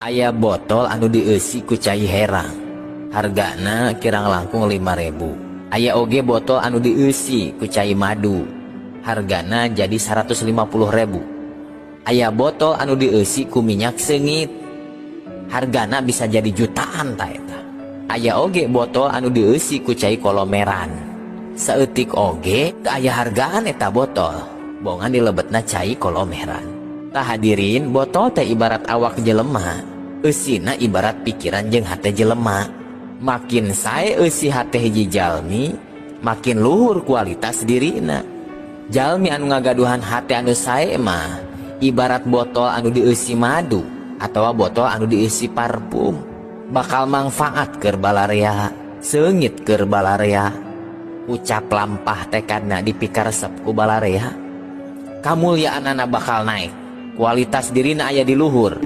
Aya botol anu dieusi ku cai herang, hargana kirang langkung 5.000. Aya oge botol anu dieusi ku cai madu, hargana jadi 150.000. Aya botol anu dieusi ku minyak seungit, hargana bisa jadi jutaan ta eta. Aya oge botol anu dieusi ku cai kolomeran, saeutik oge teu aya hargaan eta botol, bongan dilebetna cai kolomeran. Tah hadirin, botol teh ibarat awak jelema, eusina ibarat pikiran jeung hate jelema. Makin sae eusi hate hiji jalmi, makin luhur kualitas dirina. Jalmi anu ngagaduhan hate anu sae mah ibarat botol anu dieusi madu atawa botol anu dieusi parfum, bakal mangfaat keur balarea, seungit keur balarea, ucap lampah tekadna dipikaresep ku balarea, kamulyaanana bakal naik, kualitas dirina aya di luhur.